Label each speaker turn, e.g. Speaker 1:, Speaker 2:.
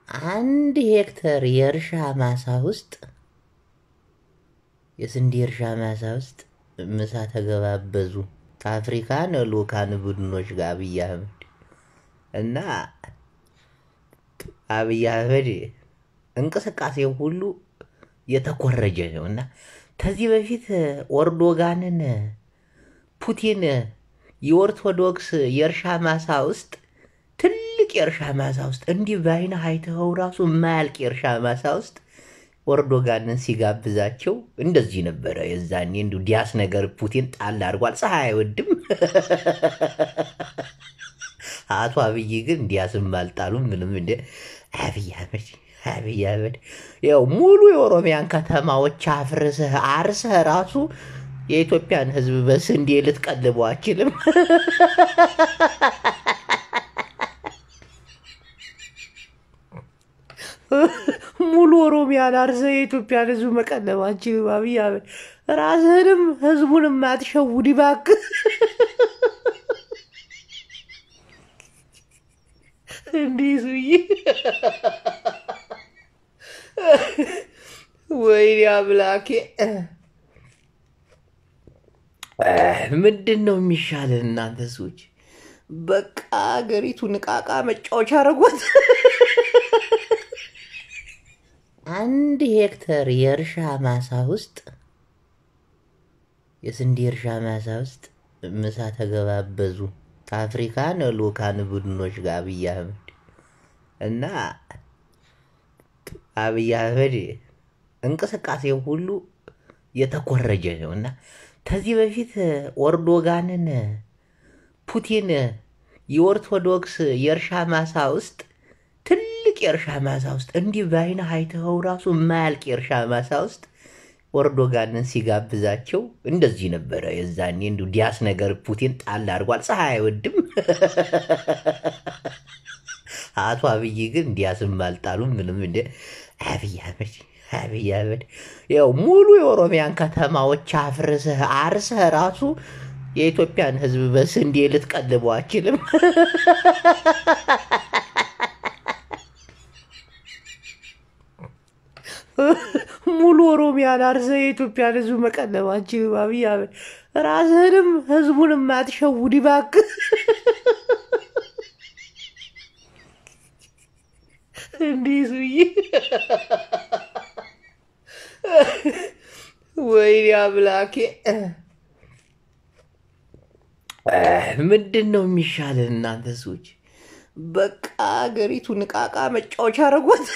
Speaker 1: 1 ሄክተር የእርሻ ማሳ ውስጥ፣ የስንዴ እርሻ ማሳ ውስጥ ምሳ ተገባበዙ ከአፍሪካን ልኡካን ቡድኖች ጋር አብይ አህመድ። እና አብይ አህመድ እንቅስቃሴው ሁሉ የተኮረጀ ነው። እና ከዚህ በፊት ኦርዶጋንን ፑቲን የኦርቶዶክስ የእርሻ ማሳ ውስጥ፣ ትልቅ የእርሻ ማሳ ውስጥ፣ እንዲህ በአይንህ አይተኸው ራሱ የማያልቅ የእርሻ ማሳ ውስጥ ኦርዶጋንን ሲጋብዛቸው እንደዚህ ነበረ። የዛኔ እንዲሁ ዲያስ ነገር ፑቲን ጣል አድርጓል። ፀሐይ አይወድም። አቶ አብይ ግን ዲያስም አልጣሉም ምንም። እንደ አብይ አህመድ፣ አብይ አህመድ ያው ሙሉ የኦሮሚያን ከተማዎች አፍርሰህ አርሰህ ራሱ የኢትዮጵያን ሕዝብ በስንዴ ልትቀልበው አችልም። ሙሉ ኦሮሚያን አርሰህ የኢትዮጵያን ሕዝብ መቀለብ አችልም። አብይ አህመድ ራስህንም ሕዝቡንም አትሸውድ እባክህ። እንዲህ ሱዬ፣ ወይኔ አምላኬ፣ ምንድን ነው የሚሻለን እናንተ ሰዎች? በቃ ሀገሪቱን ዕቃ መጫወቻ አደረጓት። 1 ሄክተር የእርሻ ማሳ ውስጥ፣ የስንዴ እርሻ ማሳ ውስጥ ምሳ ተገባበዙ ከአፍሪካን ልኡካን ቡድኖች ጋር አብይ አህመድ። እና አብይ አህመድ እንቅስቃሴው ሁሉ የተኮረጀ ነው። እና ከዚህ በፊት ኦርዶጋንን ፑቲን የኦርቶዶክስ የእርሻ ማሳ ውስጥ፣ ትልቅ የእርሻ ማሳ ውስጥ፣ እንዲህ በአይንህ አይተኸው ራሱ የማያልቅ የእርሻ ማሳ ውስጥ ኦርዶጋንን ሲጋብዛቸው እንደዚህ ነበረ። የዛኔ እንዲሁ ዲያስ ነገር ፑቲን ጣል አድርጓል። ፀሐይ አይወድም። አቶ አብይ ግን ዲያስም አልጣሉም ምንም። እንደ አብይ አህመድ፣ አብይ አህመድ ያው ሙሉ የኦሮሚያን ከተማዎች አፍርሰህ አርሰህ ራሱ የኢትዮጵያን ሕዝብ በስንዴ ልትቀልበው አችልም። ሙሉ ኦሮሚያን አርሰህ የኢትዮጵያን ሕዝብ መቀለብ አችልም። አብይ አህመድ ራስህንም ሕዝቡንም አትሸውድ እባክህ። እንዲህ ሱዬ፣ ወይኔ አምላኬ፣ ምንድን ነው የሚሻለን እናንተ ሰዎች? በቃ ሀገሪቱን ዕቃ መጫወቻ አደረጓት።